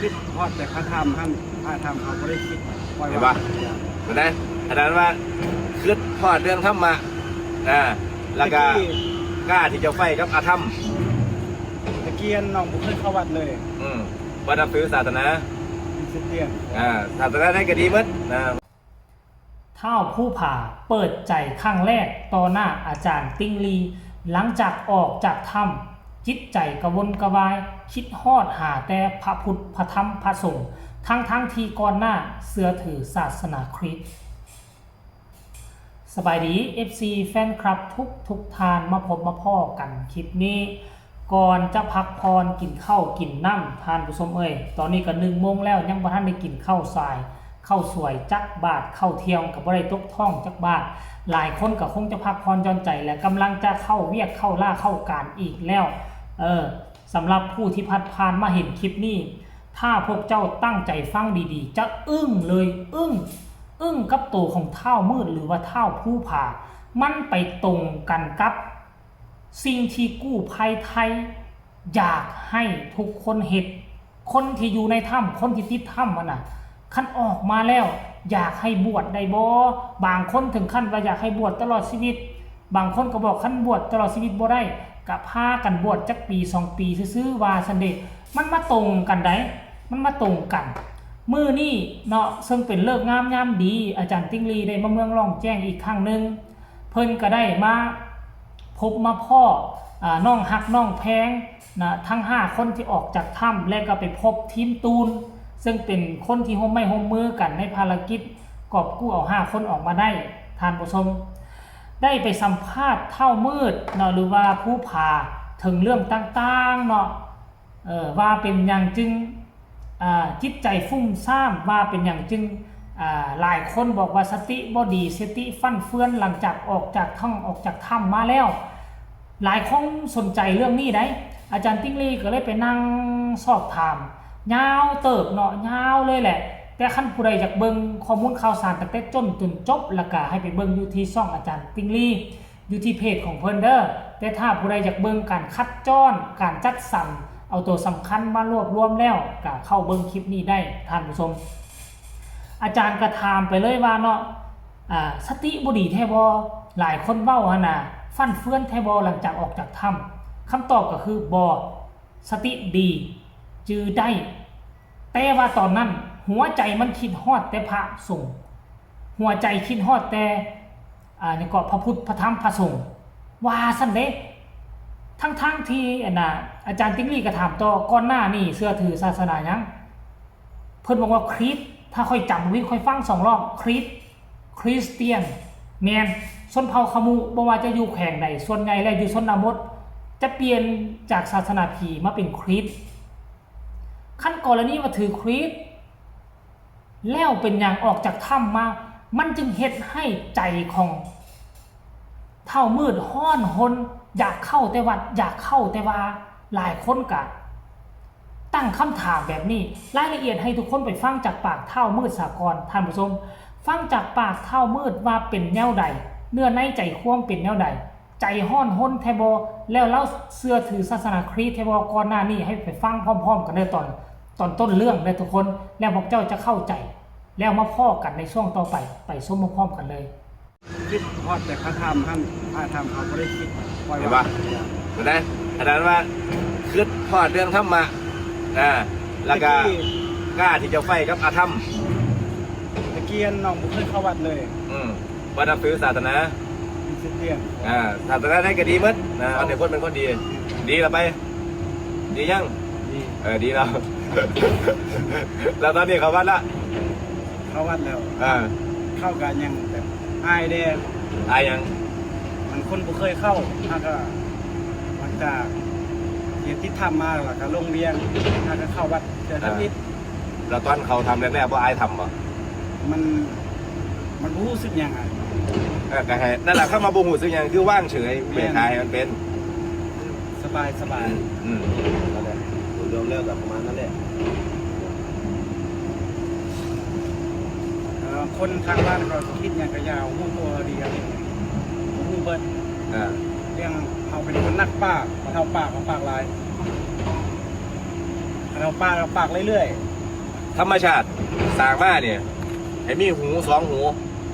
ຄິດຮອດແຕ່ພະທຳຫັ້ນ ພະທຳເຮົາບໍ່ໄດ້ຄິດ ເຫັນບໍ່? ເຫັນໄດ໋ ຂະໜາດວ່າຄິດຮອດເລື່ອງທຳມະ ອາ ແລ້ວກໍ ຕະກີ້ ກ້າທີ່ຈະໄຟກັບອະທຳ. ຕະກີ້ນັ້ນນ້ອງບໍ່ເຄີຍເຂົ້າວັດເລີຍ. ອືມ ບໍ່ນັບຖືສາສະໜາ ຄຣິສຕຽນ. ອາ ສາສະໜາໃດກໍດີໝົດນະ. ທ້າວພູຜາເປີດໃຈຄັ້ງແລກຕໍ່ໜ້າອາຈານຕິ່ງລີ ຫຼັງຈາກອອກຈາກຖ້ຳ, ຈິດໃຈກະວົນກະວາຍ ຄິດຮອດຫາແຕ່ພະພຸດ ພະທຳ ພະສົງ, ທັງໆທີ່ກ່ອນໜ້າເຊື່ອຖືສາສະໜາຄຣິດ. ສະບາຍດີ ເອັຟຊີ ແຟນຄລັບທຸກໆທ່ານ, ມາພົບມາພໍ້ກັນຄລິບນີ້ ກ່ອນຈະພັກຜ່ອນກິນເຂົ້າກິນນ້ຳ ທ່ານຜູ້ຊົມເອີຍ, ຕອນນີ້ກໍໜຶ່ງໂມງແລ້ວ ຍັງບໍ່ທັນໄດ້ກິນເຂົ້າສາຍ ເຂົ້າສວຍຈັກບາດ, ເຂົ້າທ່ຽງກໍບໍ່ໄດ້ຕົກທ້ອງຈັກບາດ. ຫຼາຍຄົນກໍຄົງຈະພັກຜ່ອນຢ່ອນໃຈ ແລະ ກຳລັງຈະເຂົ້າວຽກເຂົ້າລາເຂົ້າການອີກແລ້ວ. ເອີ ສຳລັບຜູ້ທີ່ພັດຜ່ານມາເຫັນຄລິບນີ້, ຖ້າພວກເຈົ້າຕັ້ງໃຈຟັງດີໆ ຈະອຶ້ງເລີຍ, ອຶ້ງ, ອຶ້ງກັບໂຕຂອງທ້າວມືດ ຫຼືວ່າທ້າວພູຜາ. ມັນໄປຕົງກັນກັບ ສິ່ງທີ່ກູ້ໄພໄທຢາກໃຫ້ທຸກຄົນເຮັດ, ຄົນທີ່ຢູ່ໃນຖ້ຳ, ຄົນທີ່ຕິດຖ້ຳຫັ້ນນະ, ຄັນອອກມາແລ້ວຢາກໃຫ້ບວດໄດ້ບໍ່? ບາງຄົນເຖິງຂັ້ນວ່າຢາກໃຫ້ບວດຕະຫຼອດຊີວິດ, ບາງຄົນກໍບອກຄັນບວດຕະຫຼອດຊີວິດບໍ່ໄດ້, ກະພາກັນບວດຈັກປີສອງປີຊື່ໆ ວ່າຊັ້ນເດ. ມັນມາຕົງກັນໃດ໋, ມັນມາຕົງກັນ. ມື້ນີ້ເນາະ, ເຊິ່ງເປັນເລີກງາມຍາມດີ, ອາຈານຕິ່ງລີໄດ້ມາເມືອງລ່ອງແຈ້ງອີກຄັ້ງໜຶ່ງ. ເພິ່ນກໍໄດ້ມາພົບມາພໍ້ ອາ ນ້ອງຮັກນ້ອງແພງນະ ທັງຫ້າຄົນທີ່ອອກຈາກຖ້ຳ ແລະກໍໄປພົບທີມຕູນ ເຊິ່ງເປັນຄົນທີ່ຮ່ວມໄມ້ຮ່ວມມືກັນໃນພາລະກິດກອບກູ້ເອົາຫ້າຄົນອອກມາໄດ້. ທ່ານຜູ້ຊົມ ໄດ້ໄປສຳພາດທ້າວມືດເນາະ ຫຼືວ່າພູຜາ ເຖິງເລື່ອງຕ່າງໆເນາະ. ເອີ ວ່າເປັນຫຍັງຈຶ່ງ ອ່າ ຈິດໃຈຟຸ້ງສ້າງ ວ່າເປັນຫຍັງຈຶ່ງ ອ່າ ຫຼາຍຄົນບອກວ່າສະຕິບໍ່ດີ ສະຕິຟັ່ນເຟືອນ ຫຼັງຈາກອອກຈາກຖ້ຳ ອອກຈາກຖ້ຳມາແລ້ວ. ຫຼາຍຄົນສົນໃຈເລື່ອງນີ້ໃດ໋ ອາຈານຕິ່ງລີກໍເລີຍໄປນັ່ງສອບຖາມຍາວເຕີບເນາະ ຍາວເລີຍແຫຼະ. ແຕ່ຄັນຜູ້ໃດຢາກເບິ່ງຂໍ້ມູນຂ່າວສານຕັ້ງແຕ່ຕົ້ນຈົນຈົບ ແລ້ວກໍໃຫ້ໄປເບິ່ງຢູ່ທີ່ຊ່ອງອາຈານຕິ່ງລີ ຢູ່ທີ່ເພຈຂອງເພິ່ນເດີ. ແຕ່ຖ້າຜູ້ໃດຢາກເບິ່ງການຄັດຈ້ອນ ການຈັດສັນ ເອົາໂຕສຳຄັນມາລວບລວມແລ້ວ ກໍເຂົ້າເບິ່ງຄລິບນີ້ໄດ້ ທ່ານຜູ້ຊົມ. ອາຈານກໍຖາມໄປເລີຍວ່າເນາະ ອາ ສະຕິບໍ່ດີແທ້ບໍ່? ຫຼາຍຄົນເວົ້າຫັ້ນນະ ຟັ່ນເຟືອນແທ້ບໍ່ ຫຼັງຈາກອອກຈາກຖ້ຳ? ຄຳຕອບກໍຄື ບໍ່. ສະຕິດີ ຈື່ໄດ້ ແຕ່ວ່າຕອນນັ້ນຫົວໃຈມັນຄິດຮອດແຕ່ພະສົງ, ຫົວໃຈຄິດຮອດແຕ່ ອ່າ ຫຍັງເກາະ ພະພຸດ ພະທຳ ພະສົງ ວ່າຊັ້ນເດ້. ທັງໆທີ່ ອັນນ່າ ອາຈານຕິ່ງລີກໍຖາມຕໍ່ ກ່ອນໜ້ານີ້ເຊື່ອຖືສາສະໜາຫຍັງ? ເພິ່ນບອກວ່າຄຣິດ. ຖ້າຂ້ອຍຈຳບໍ່ຜິດ ຂ້ອຍຟັງສອງຮອບ ຄຣິດ ຄຣິສຕຽນ. ແມ່ນ ຊົນເຜົ່າຂະມຸ ບໍ່ວ່າຈະຢູ່ແຂວງໃດ ສ່ວນໃຫຍ່ແລ້ວຢູ່ຊົນນະບົດ ຈະປ່ຽນຈາກສາສະໜາຜີມາເປັນຄຣິດ. ຄັນກໍລະນີວ່າຖືຄຣິດ ແລ້ວເປັນຫຍັງອອກຈາກຖ້ຳມາ ມັນຈຶ່ງເຮັດໃຫ້ໃຈຂອງທ້າວມືດຮ້ອນຮົນ ຢາກເຂົ້າແຕ່ວັດ ຢາກເຂົ້າແຕ່ວາ. ຫຼາຍຄົນກະຕັ້ງຄຳຖາມແບບນີ້. ລາຍລະອຽດໃຫ້ທຸກຄົນໄປຟັງຈາກປາກທ້າວມືດສາກ່ອນ ທ່ານຜູ້ຊົມ. ຟັງຈາກປາກທ້າວມືດວ່າເປັນແນວໃດ, ເນື້ອໃນໃຈຄວາມເປັນແນວໃດ? ໃຈຮ້ອນຮົນແທ້ບໍ່? ແລ້ວລາວເຊື່ອຖືສາສະໜາຄຣິດແທ້ບໍ່? ກ່ອນໜ້ານີ້ໃຫ້ໄປຟັງພ້ອມໆກັນເດີ ຕອນ ຕອນຕົ້ນເລື່ອງເດີທຸກຄົນ ແລ້ວພວກເຈົ້າຈະເຂົ້າໃຈ. ແລ້ວມາພໍ້ກັນໃນຊ່ວງຕໍ່ໄປ ໄປຊົມພ້ອມໆກັນເລີຍ. ຄິດຮອດແຕ່ພະທຳຫັ້ນ ພະທຳເຮົາບໍ່ໄດ້ຄິດ. ເຫັນບໍ່? ເຫັນໄດ໋ ຂະໜາດວ່າຄິດຮອດເລື່ອງທຳມະ ອາ ແລ້ວກະ ກ້າທີ່ຈະໄຟກັບອະທຳ. ຕະກີ້ນັ້ນນ້ອງບໍ່ເຄີຍເຂົ້າວັດເລີຍ. ອືມ ບໍ່ນັບຖືສາສະໜາ ຄຣິສຕຽນ. ອາ ສາສະໜາໃດກໍດີໝົດນະ ເອົາແຕ່ຄົນເປັນຄົນດີ. ດີລະໄປ ດີຍັງ? ດີ. ເອີ ດີແລ້ວ. ແລ້ວຕອນນີ້ເຂົ້າວັດລະ? ເຂົ້າວັດແລ້ວ. ອາ ເຂົ້າກໍຍັງແບບອາຍແດ່. ອາຍຫຍັງ? ມັນຄົນບໍ່ເຄີຍເຂົ້າ ຫາກະ ຫຼັງຈາກທີ່ຕິດຖ້ຳມາ ແລ້ວກໍລົງວຽງ ຫາກະເຂົ້າວັດເທື່ອທຳອິດ. ແລ້ວຕອນເຂົ້າຖ້ຳແລກໆ ບໍ່ອາຍຖ້ຳບໍ່? ມັນ ມັນບໍ່ຮູ້ສຶກຫຍັງອະ. ເອີ ກໍໃຫ້ ນັ້ນລະ ຄຳວ່າບໍ່ຮູ້ສຶກຫຍັງ ຄືວາງເສີຍ ແມ່ນ ເບກຫາຍໃຫ້ມັນເປັນ ສະບາຍ ສະບາຍ. ອືມ ອືມ ນັ້ນແຫຼະ ໂດຍລວມແລ້ວກໍປະມານນັ້ນແຫຼະ. ເອີ ຄົນທາງບ້ານເຂົາຊິຄິດຫຍັງກໍຢ່າ ຮູ້ຕົວເຮົາດີ ເຮົາເຮັດຫຍັງ ຮູ້ເບິດ. ເອີ ເລື່ອງເຮົາເປັນຄົນນັກປາກ ບໍ່ເທົ່າປາກ ເຮົາປາກຫຼາຍ. ຄັນເຮົາປາກ ເຮົາປາກເລື້ອຍ ທຳມະຊາດສ້າງມານີ້ ໃຫ້ມີຫູສອງຫູ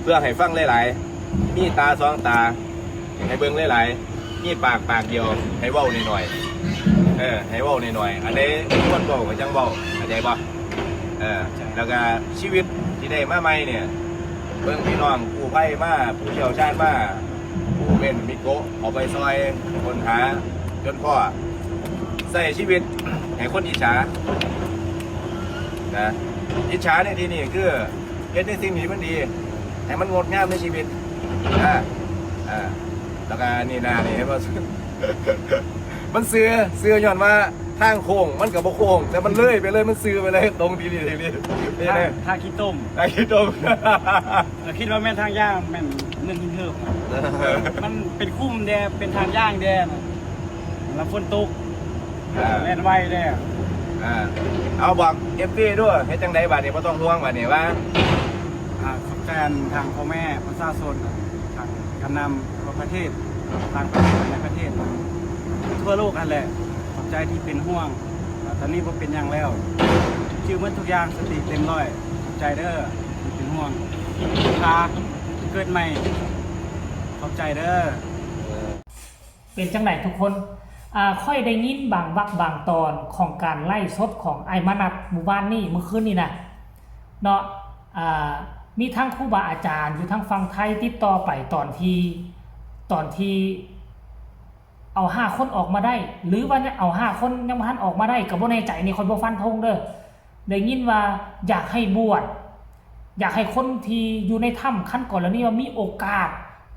ເພື່ອໃຫ້ຟັງຫຼາຍໆ, ມີຕາສອງຕາ ໃຫ້ເບິ່ງຫຼາຍໆ, ມີປາກປາກດຽວ ໃຫ້ເວົ້າໜ້ອຍໆ ເອີ ໃຫ້ເວົ້າໜ້ອຍໆ, ອັນໃດຄວນເວົ້າກໍຈັ່ງເວົ້າ, ເຂົ້າໃຈບໍ່? ເອີ ແລ້ວກໍຊີວິດທີ່ໄດ້ມາໃໝ່ນີ້ ເບິ່ງພີ່ນ້ອງກູ້ໄພມາ, ຜູ້ຊ່ຽວຊານມາ, ຜູ້ເປັນມິໂກະເຂົ້າໄປຊ່ອຍຄົ້ນຫາຈົນພໍ້, ໃຊ້ຊີວິດໃຫ້ຄົນອິດສານະ. ອິດສາໃນທີ່ນີ້ຄື ເຮັດໃນສິ່ງທີ່ມັນດີ ໃຫ້ມັນງົດງາມໃນຊີວິດນະ. ອ່າ ແລ້ວກະນີ້ນະ ນີ້ເຫັນບໍ່? ມັນຊື່ ຊື່ຍ້ອນວ່າທາງໂຄ້ງມັນກໍບໍ່ໂຄ້ງ ແຕ່ມັນເລີຍໄປເລີຍ ມັນຊື່ໄປເລີຍ ຕົງດີໆ ດີໆ. ທ່າ ທ່າຂີ້ຕົມ ທ່າຂີ້ຕົມ. ເອີ ຄິດວ່າແມ່ນທາງຍ່າງ ແມ່ນເນີນຫີນເຫີບ ມັນເປັນຂຸມແດ່ ເປັນທາງຍ່າງແດ່ນະ. ລະຝົນຕົກ ອ່າ ແລ່ນໄວແດ່. ອ່າ ເອົາບອກເອັຟຊີດູ ເຮັດຈັ່ງໃດບາດນີ້ ບໍ່ຕ້ອງຫ່ວງບາດນີ້ວ່າ. ອ່າ ຂອບໃຈທາງພໍ່ແມ່ປະຊາຊົນ ທາງການນຳທົ່ວປະເທດ ຕ່າງປະເທດ ໃນປະເທດ ທົ່ວໂລກຫັ້ນແຫຼະ. ຂອບໃຈທີ່ເປັນຫ່ວງ. ອ່າ ຕອນນີ້ບໍ່ເປັນຫຍັງແລ້ວ ຈື່ໝົດທຸກຢ່າງ ສະຕິເຕັມຮ້ອຍ. ຂອບໃຈເດີທີ່ເປັນຫ່ວງ. ພາເກີດໃໝ່. ຂອບໃຈເດີ. ເປັນຈັ່ງໃດທຸກຄົນ? ອາ ຂ້ອຍໄດ້ຍິນບາງວັກບາງຕອນຂອງການໄລຟ໌ສົດຂອງອ້າຍມະນັດມື້ວານນີ້ ມື້ຄືນນີ້ນະເນາະ. ອາ ມີທັງຄູບາອາຈານຢູ່ທາງຝັ່ງໄທຕິດຕໍ່ໄປຕອນທີ່ ຕອນທີ່ເອົາຫ້າຄົນອອກມາໄດ້ ຫຼືວ່າເອົາຫ້າຄົນຍັງບໍ່ທັນອອກມາໄດ້ ກໍບໍ່ແນ່ໃຈນີ້ ຂ້ອຍບໍ່ຟັນທົງເດີ. ໄດ້ຍິນວ່າຢາກໃຫ້ບວດ ຢາກໃຫ້ຄົນທີ່ຢູ່ໃນຖ້ຳ ຄັນກໍລະນີວ່າມີໂອກາດ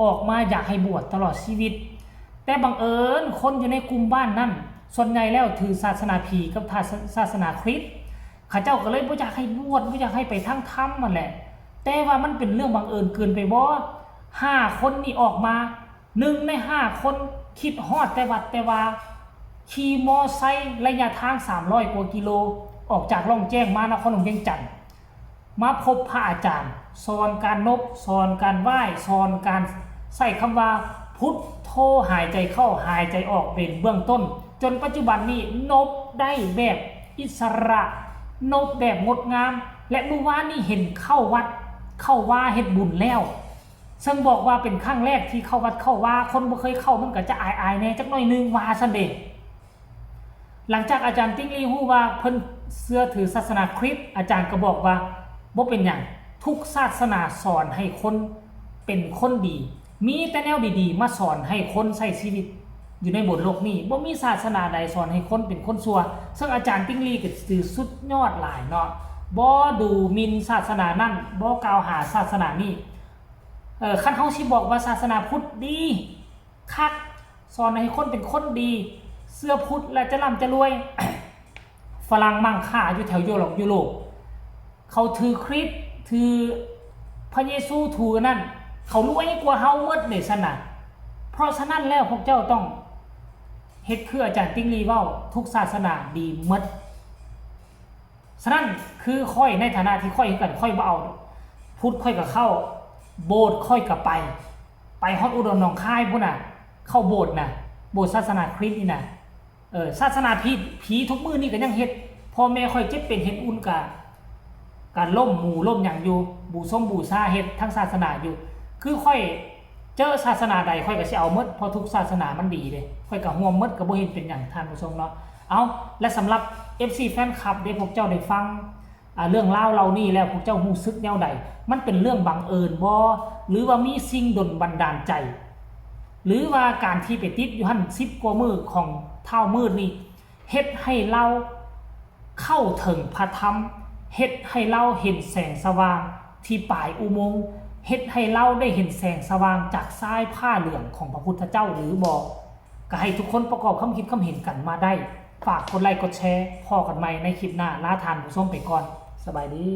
ອອກມາ ຢາກໃຫ້ບວດຕະຫຼອດຊີວິດ, ແຕ່ບັງເອີນຄົນຢູ່ໃນກຸ່ມບ້ານນັ້ນ ສ່ວນໃຫຍ່ແລ້ວຖືສາສະໜາຜີກັບ ສາ ສາສະໜາຄຣິດ, ເຂົາເຈົ້າກໍເລີຍບໍ່ຢາກໃຫ້ບວດ ບໍ່ຢາກໃຫ້ໄປທາງທຳຫັ້ນແຫຼະ. ແຕ່ວ່າມັນເປັນເລື່ອງບັງເອີນເກີນໄປບໍ່? ຫ້າຄົນນີ້ອອກມາ ໜຶ່ງໃນຫ້າຄົນຄິດຮອດແຕ່ວັດແຕ່ວາ, ຂີ່ມໍໄຊໄລຍະທາງສາມຮ້ອຍກວ່າກິໂລ ອອກຈາກລ່ອງແຈ້ງມານະຄອນຫຼວງວຽງຈັນ ມາພົບພະອາຈານ, ສອນການນົບ, ສອນການໄຫວ້, ສອນການໃຊ້ຄຳວ່າ ພຸດໂທ ຫາຍໃຈເຂົ້າ ຫາຍໃຈອອກ ເປັນເບື້ອງຕົ້ນ, ຈົນປັດຈຸບັນນີ້ນົບໄດ້ແບບອິດສະຫຼະ, ນົບແບບງົດງາມ ແລະ ມື້ວານນີ້ເຫັນເຂົ້າວັດເຂົ້າວາເຮັດບຸນແລ້ວ. ເຊິ່ງບອກວ່າເປັນຄັ້ງແລກທີ່ເຂົ້າວັດເຂົ້າວາ, ຄົນບໍ່ເຄີຍເຂົ້າມັນກໍຈະອາຍໆແດ່ຈັກໜ້ອຍໜຶ່ງວ່າຊັ້ນເດ. ຫຼັງຈາກອາຈານຕິງລີຮູ້ວ່າເພິ່ນເຊື່ອຖືສາສະໜາຄຣິດ, ອາຈານກໍບອກວ່າ ບໍ່ເປັນຫຍັງ, ທຸກສາສະໜາສອນໃຫ້ຄົນເປັນຄົນດີ, ມີແຕ່ແນວດີໆມາສອນໃຫ້ຄົນໃຊ້ຊີວິດຢູ່ໃນບົນໂລກນີ້, ບໍ່ມີສາສະໜາໃດສອນໃຫ້ຄົນເປັນຄົນຊົ່ວ. ເຊິ່ງອາຈານຕິງລີກໍຖືສຸດຍອດຫຼາຍເນາະ, ບໍ່ດູໝິ່ນສາສະໜານັ້ນ, ບໍ່ກ່າວຫາສາສະໜານີ້. ເອີ ຄັນເຮົາຊິບອກວ່າສາສະໜາພຸດດີຄັກ, ສອນໃຫ້ຄົນເປັນຄົນດີ, ເຊື່ອພຸດແລ້ວຈະລ່ຳຈະລວຍ, ຝຣັ່ງມັ່ງຄ່າຢູ່ແຖວຢູໂຣບ, ຢູໂຣບ ເຂົາຖືຄຣິດ, ຖືພະເຢຊູ, ຖືອັນນັ້ນ, ເຂົາລວຍກວ່າເຮົາໝົດເດຊັ້ນນະ. ເພາະສະນັ້ນແລ້ວ ພວກເຈົ້າຕ້ອງເຮັດຄືອາຈານຕິງລີເວົ້າ, ທຸກສາສະໜາດີໝົດ. ສະນັ້ນ ຄືຂ້ອຍໃນຖານະທີ່ຂ້ອຍຄືກັນ, ຂ້ອຍບໍ່ເອົາພຸດ ຂ້ອຍກໍເຂົ້າ, ໂບດຂ້ອຍກໍໄປ, ໄປຮອດອຸດອນໜອງຄາຍພຸ້ນນະ, ເຂົ້າໂບດນະ, ໂບດສາສະໜາຄຣິດນີ້ນະ. ເອີ ສາສະໜາຜີ, ຜີທຸກມື້ນີ້ກໍຍັງເຮັດ, ພໍ່ແມ່ຂ້ອຍເຈັບເປັນເຮັດອຸ່ນກະ, ກະລົ້ມໝູລົ້ມຫຍັງຢູ່, ບູຊົງບູຊາເຮັດທາງສາສະໜາຢູ່. ຄືຂ້ອຍ ເຈີສາສະໜາໃດຂ້ອຍກໍຊິເອົາໝົດ, ເພາະທຸກສາສະໜາມັນດີເດ້, ຂ້ອຍກໍຮ່ວມໝົດ, ກໍບໍ່ເຫັນເປັນຫຍັງ ທ່ານຜູ້ຊົມເນາະ. ເອົາ ແລະ ສຳລັບເອັຟຊີແຟນຄລັບເດ້, ພວກເຈົ້າໄດ້ຟັງ ອາ ເລື່ອງລາວເຫຼົ່ານີ້ແລ້ວ ພວກເຈົ້າຮູ້ສຶກແນວໃດ? ມັນເປັນເລື່ອງບັງເອີນບໍ່? ຫຼືວ່າມີສິ່ງດົນບັນດານໃຈ? ຫຼືວ່າການທີ່ໄປຕິດຢູ່ຫັ້ນສິບກວ່າມື້ຂອງທ້າວມືດນີ້ ເຮັດໃຫ້ລາວ ເຂົ້າເຖິງພະທຳ, ເຮັດໃຫ້ລາວເຫັນແສງສະຫວ່າງທີ່ປາຍອຸໂມງ, ເຮັດໃຫ້ລາວໄດ້ເຫັນແສງສະຫວ່າງຈາກຊາຍຜ້າເຫຼືອງຂອງພະພຸດທະເຈົ້າຫຼືບໍ່? ກໍໃຫ້ທຸກຄົນປະກອບຄຳຄິດຄຳເຫັນກັນມາໄດ້. ຝາກກົດໄລກົດແຊ, ພໍ້ກັນໃໝ່ໃນຄລິບໜ້າ. ລາທ່ານຜູ້ຊົມໄປກ່ອນ. ສະບາຍດີ.